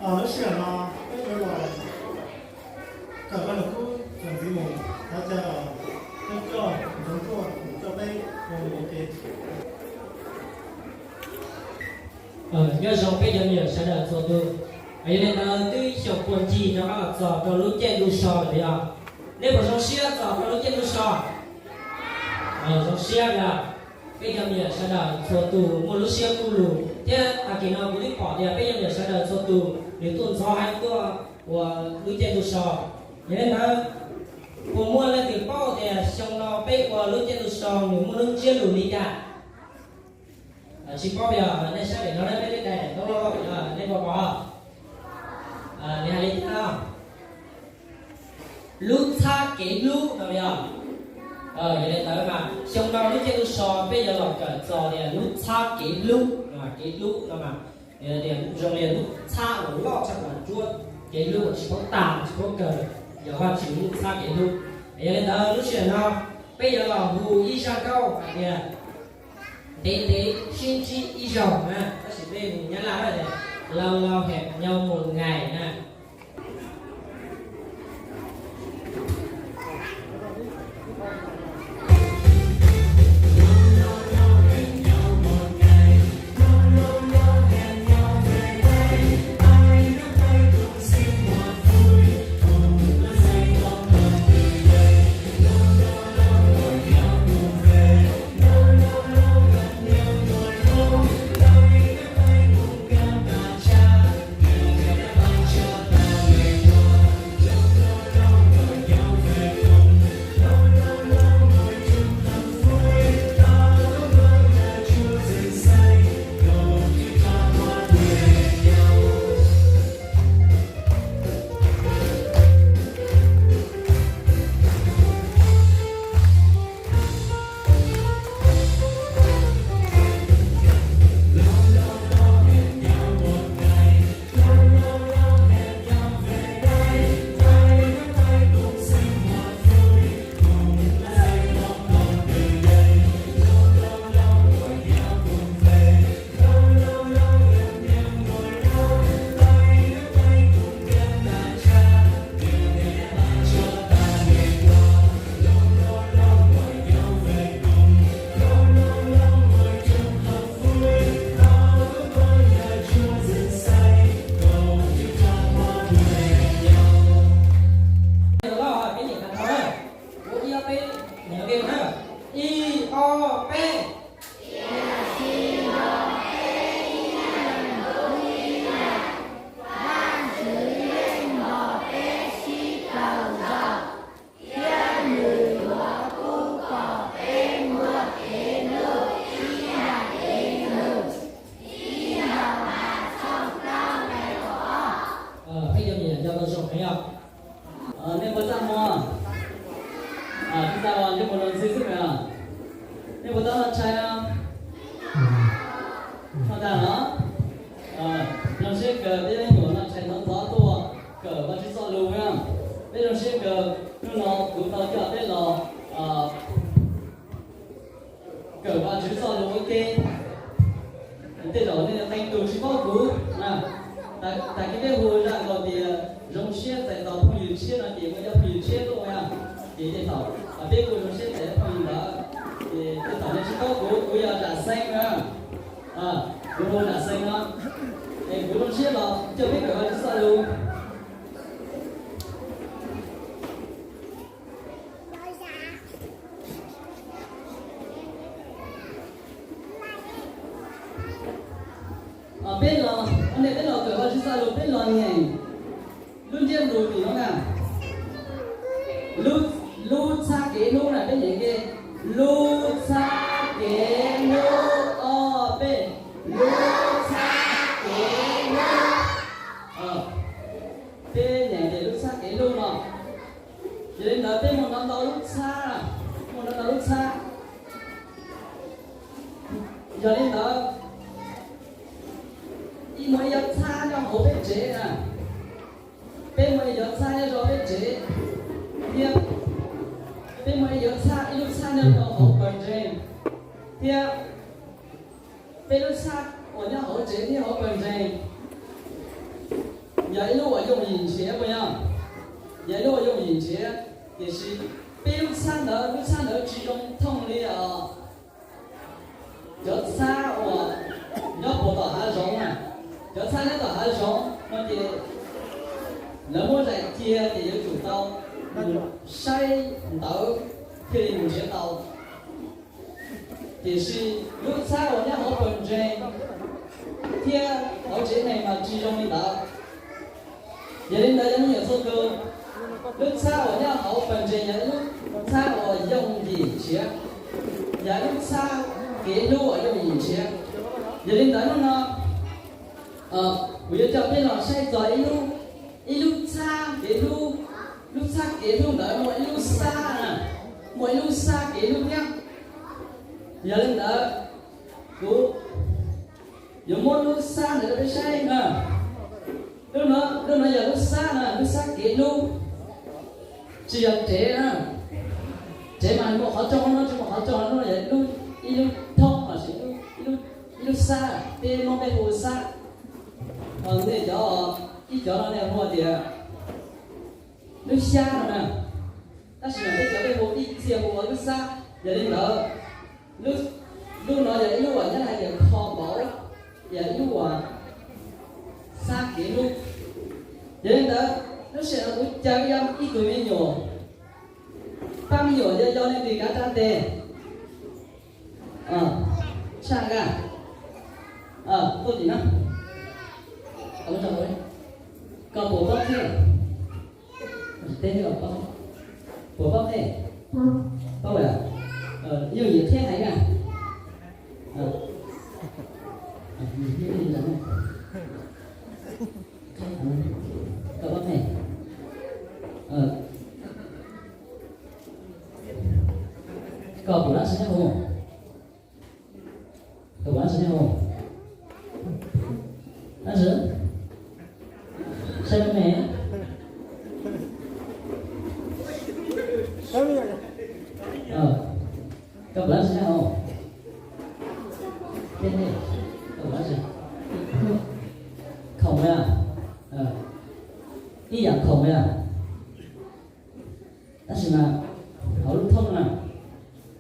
Lub sij hawm no peb yuav los kawm Vaj Lug Kub txuas ntxiv mus, thov caw Ntxoov Ruaj coj peb ua lus ua ke. Nyob zoo peb cov me nyuam sawv daws txhua tus. Yog li ntawd twb xyaum puag ncig rov qab los txog rau lub caij ntuj so lawm yog. Nej puas zoo siab txog rau lub caij ntuj so? Zoo siab yog. Peb cov me nyuam sawv daws txhua tus muaj lub siab kuj lug thiab tag kis no kuv twb pom tias peb cov me nyuam sawv daws txhua tus nws tuaj ntxov heev tuaj ua lub caij ntuj so. Yog li ntawd, puas muaj leej twg paub tias xyoo no peb ua lub caij ntuj so nws muaj lub ntsiab lus li cas? Tsis paub yog nej sab pem no peb lub daim ntaub loj loj, nej puas pom? Nws hais li cas? Lub txhab kev hlub no yog. Yog li ntawd mas xyoo no lub caij ntuj so peb yuav los kawm txog tias lub txhab kev hlub, kev hlub no mas tias zoo li lub txhab uas loj tshaj plaws, kev hlub uas tsis paub tag tsis paub kawg, yog Vajtswv lub txhab kev hlub. Yog li ntawd lub sij hawm no peb yuav los hu ib zaj nkauj hais tias ntev ntev sib ntsib ib zaug na, tab sis peb hu Nyab Laj tias Lâu lâu hẹn nhau một ngày na. Ib, ob, peb. Vajtswv yeej nrog peb sib kawm nkaus, thiab nws yuav kuj pom peb muaj kev hlub ib yam li nws. Ib Yauhas tshooj plaub nqe kaum ob. Peb cov me nyuam nco tau zoo heev yog. Nej puas txaj muag? Tsis txaj los ntsej muag luag ntxhi xwb na. Nej puas tau noj tshais? Noj tag los? Zoo siab kawg peb nyuam noj tshais ntxov ntxov tuaj kawm Vajtswv txoj lus na. Peb zoo siab kawg hnub no kuv tau coj peb los kawm Vajtswv txoj lus ua ke. Tej zaum nej qee tus tsis paub kuv na, tag kis peb hu zaj nkaus tias zoo siab txais tos phooj ywg tshiab no ces muaj ib phooj ywg tshiab tuaj na. Ces tej thaum peb kuj zoo siab txais phooj ywg ntawd. Ces tej thaum nej tsis paub kuv, kuv yog Zam Xeeb na. Kuv hu Zam Xeeb no. Es kuv zoo siab los coj peb kawm Vajtswv txoj lus. Peb los, nej peb los kawm Vajtswv txoj lus peb los nyeem lub ntsiab lus tim no na. Lub, lub txhab kev hlub na, peb nyeem ke. Lub txhab kev hlub, ob, peb. Lub txhab kev hlub. Peb nyeem tias lub txhab kev hlub no. Yog li ntawd peb muaj ntau ntau lub txhab, muaj ntau ntau lub txhab. Yog li ntawd, ib muaj ib cov txhab nyob hauv peb tsev na, peb muaj ib cov txhab nyob rau peb tsev, thiab peb muaj ib cov txhab, ib lub txhab nyob rau hauv pawg ntseeg, thiab peb lub txhab uas nyob hauv tsev thiab hauv pawg ntseeg. Yog ib lub uas yooj yim nrhiav puas yog? Yog ib lub uas yooj yim nrhiav, tiam sis peb lub txhab ntawd, lub txhab ntawd tsis zoo thooj li os. Cov txhab uas nyob puas tom hav zoov na, cov txhab nyob tom hav zoov no ces lawv muab zais cia ces yuav tsum tau mus saib ntawv thiaj li mus nrhiav tau. Tiam sis lub txhab uas nyob hauv pawg ntseeg thiab hauv tsev neeg mas tsis zoo li ntawd. Yog li ntawd cov me nyuam txhua tus, lub txhab uas nyob hauv pawg ntseeg yog ib lub txhab uas yooj yim nrhiav, yog ib lub txhab kev hlub uas yooj yim nrhiav. Yog li ntawd hnub no kuv yuav coj peb los saib txog ib lub, ib lub txhab kev hlub. Lub txhab kev hlub ntawd muaj ib lub xab na, muaj ib lub xab kev hlub thiab. Yog li ntawd kuv yuav muab lub xab ntawd rau peb saib na. Lub no, lub no yog lub xab na, lub xab kev hlub, tsis yog rev na. Rev mas muaj qhov rooj no, tsis muaj qhov rooj no, yog ib lub thoob los sis ib lub xab, peb Hmoob peb hu xab. Nej cov, ib cov no nej hu tias lub xyab no na, tab sis mas peb cov peb hu ib txhia hu ua lub xab. Yog li ntawd, lub no yog ib lub uas nyob hais tias kho npaum, yog ib lub uas xab kev hlub. Yog li ntawd, lub sij hawm no kuv caw ib tug me nyuam, pab me nyuam yog yog leej twg kav rab tes. Tshaj nqa, tuaj tim no. Koj puas paub thiab? Teb, puas paub thiab? Paub lawm. Yooj yim qhia hais na. Koj paub thiab? Koj puas lab sab nyob hauv? Koj puas lab sab nyob hauv? Lab sab? Saib me. Koj puas lab sab nyob hauv? Koj puas lab sab? Khoom yog, ib yam khoom yog. Tab sis mas hauv lub thoob na,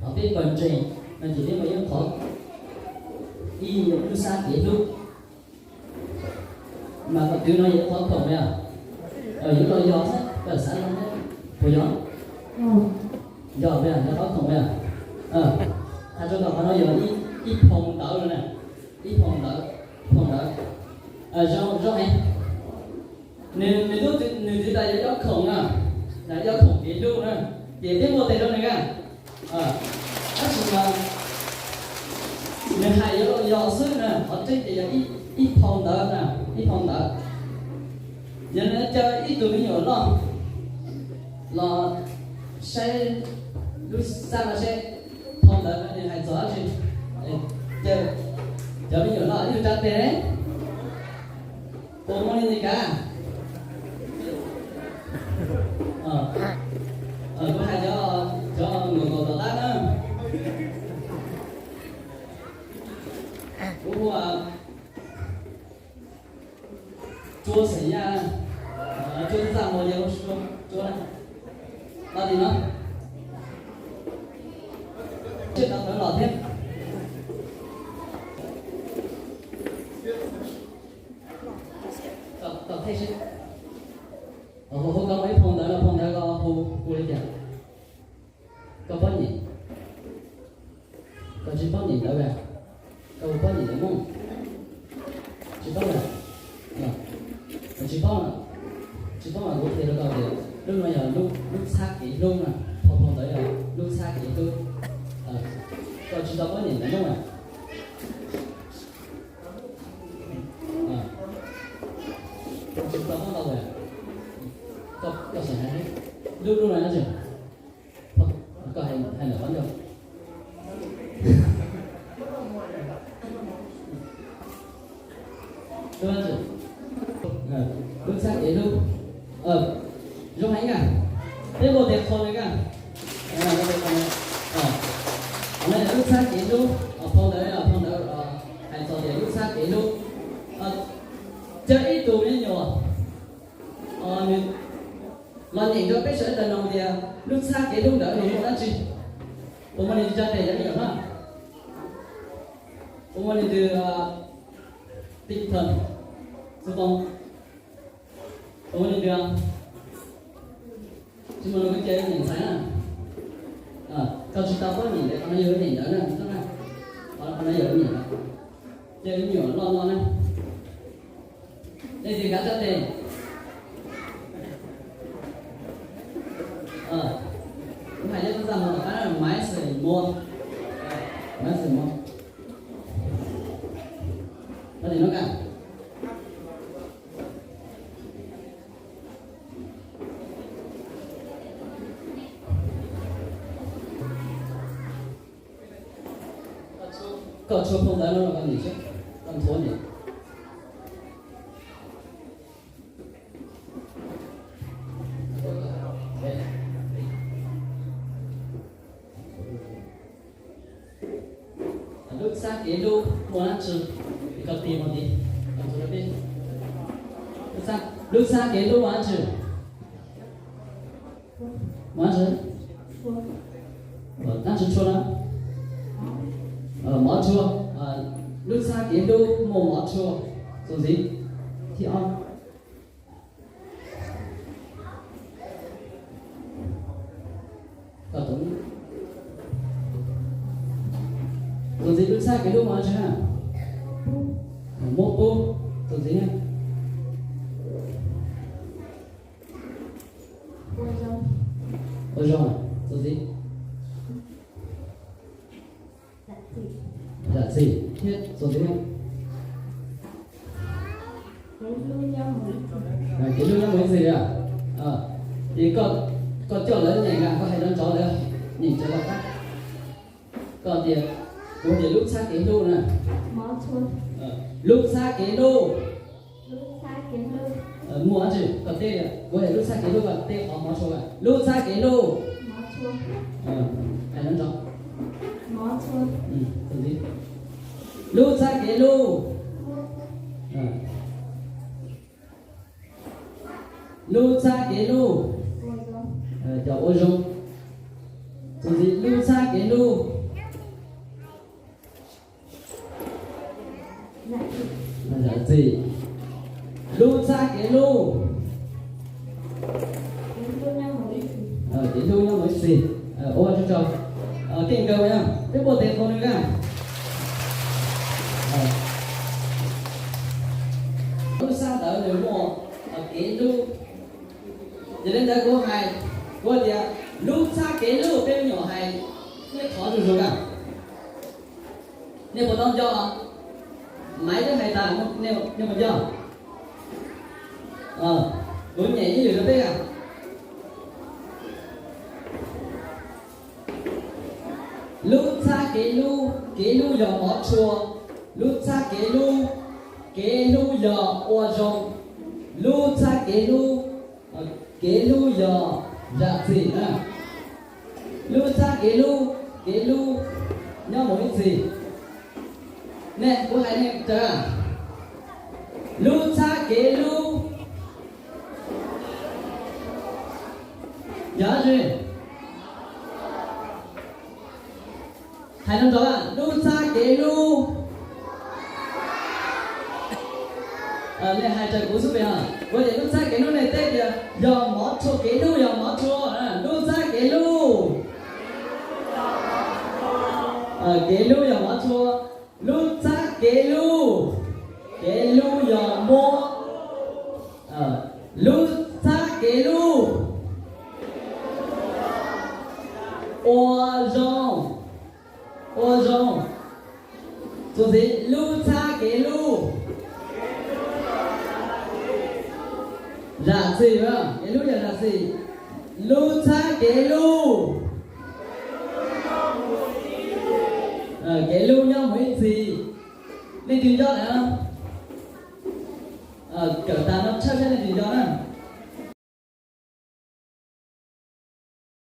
hauv peb pawg ntseeg no ces peb muaj ib qhov, ib lub xab kev hlub. Mas qhov twg no yog ib qhov khoom yog, yuav los yog xwb, koj xav zoo thiab puas yog? Yog, yog qhov khoom yog. Hais rau kom qhov no yog ib phoo ntawv no na, ib phoo ntawv, phoo ntawv. Zoo, zoo heev. Nws, nws tub, nws txiv tas yog cov khoom na, yog cov khoom kev hlub na, ces peb muaj tes rau nws na. Tab sis mas nws hais yuav los yog xwb na, qhov tseeb ces yog ib phoo ntawv na, ib phoo ntawv. Yog nws caw ib tug me nyuam loj los saib lub xab no seb phoo ntawv no nws hais txog dab tsi. Caw cov me nyuam loj ib tug rab tes. Puas muaj li nws kav? Kuv hais cov, cov nkaum nkaum tom qab na. Kuv hu Tsuab xeem Yaj, Tsuab Txaj Muas, Yaj Lub Suab, Tsuab na. Los tim no, tsej tau tawv los thiab. Tom thej seb, hu koj ib phoo ntawv no, phoo ntawv ko hu, hu li cas? Koj paub nyeem? Koj tsis paub nyeem ntawv a? Koj paub nyeem ntawv Hmoob? Tsis paub a? Tsis paub, tsis paub mas kuv qhia rau koj tias lub no yog lub txhab kev hlub na, phoo phoo ntawv yog lub txhab kev hlub. Koj tsis tau paub nyeem ntawv Hmoob a? Tsis tau paub ntau a? Koj xav hais lub, lub no dab tsi? Koj hais ntawm qhov ncauj. Lub txhab kev hlub. Zoo heev na. Peb muaj tes qhau li na. Qhov no lub txhab kev hlub, phau ntawv, phau ntawv hais txog tias lub txhab kev hlub. Cov ib tug me nyuam Los nyeem rau peb sawv daws mloog tias lub txhab kev hlub ntawd nws muaj dab tsi? Puas muaj leej twg tso tes cov me nyuam no? Puas muaj leej twg tij thawm xu poo? Puas muaj leej twg? Tsis muaj los kuv cia nyeem ntxhais na. Koj tsis tau paub nyeem ntawd, qhov no yog lub nyeem ntawd na, qhov no yog lub nyeem ntawd. Cia lub nyuam loj no na. Leej twg kav tso tes? Kuv hais cov txaj muag tom qab na, Maiv Xwm Muas. Maiv Xwm Muas. Koj tes no koj. Koj tshuab phau ntawv no los koj niam seb, koj nthuav niam. Lub txhab kev hlub muaj dab tsi? Koj tig mus ntxiv, koj nthuav rau peb. Lub txhab kev hlub muaj dab tsi? Muaj dab tsi? Dab tsi tshua na? Mov tshua. Lub txhab kev hlub muaj mov tshua. Txuas ntxiv. Thib ob. Txuas ntxiv, lub txhab kev hlub muaj dab tsi na? Muaj pub. Txuas ntxiv na. Ua zoo. Txuas ntxiv. Zam txim thiab txuas ntxiv na. Kev hlub nyob mus ib txhis. Ces koj coj lawv nyeem na, koj hais nrov nrov lawv nyeem tsis tau qab. Koj tias, kuv tias lub txhab kev hlub na. Lub txhab kev hlub. Muaj dab tsi? Koj teb, kuv hais lub txhab kev hlub, koj teb qhov mov tshua. Lub txhab kev hlub. Hais nrov nrov. Lub txhab kev hlub. Lub txhab kev hlub. Cov ua zoo. Txuas ntxiv, lub txhab kev hlub. Zam txim. Lub txhab kev hlub. Kev hlub nyob mus ib txhis. Ua tsaug, keej kawg na, peb npuaj tes qhua nws na. Lub txhab ntawd nws muaj kev hlub. Yog li ntawd kuv hais, kuv hais tias lub txhab kev hlub, peb me nyuam hais ib qho zuj zus na. Nej puas tau nco? Maiv twb hais tas, nej puas nco? Kuv nyem ib lwm rau peb na. Lub txhab kev hlub, kev hlub yog mov tshua. Lub txhab kev hlub, kev hlub yog ua zoo. Lub txhab kev hlub, kev hlub yog zam txim na. Lub txhab kev hlub, kev hlub nyob mus ib txhis. Nej, kuv hais nej raws. Lub txhab kev hlub yog dab tsi? Hais nrov nrov, lub txhab kev hlub. Nej hais raws kuv xub pem os. Kuv tias lub txhab kev hlub, nej teb tias yog mov tshua, kev hlub yog mov tshua. Lub txhab kev hlub. Kev hlub yog mov tshua. Lub txhab kev hlub, kev hlub yog muab. Lub txhab kev hlub, ua zoo, ua zoo. Txuas ntxiv, lub txhab kev hlub, zam txim, kev hlub yog zam txim. Lub txhab kev hlub, kev hlub nyob mus ib txhis. Leej twg nco lawm? Kawm tas no tshawb saib leej twg nco na.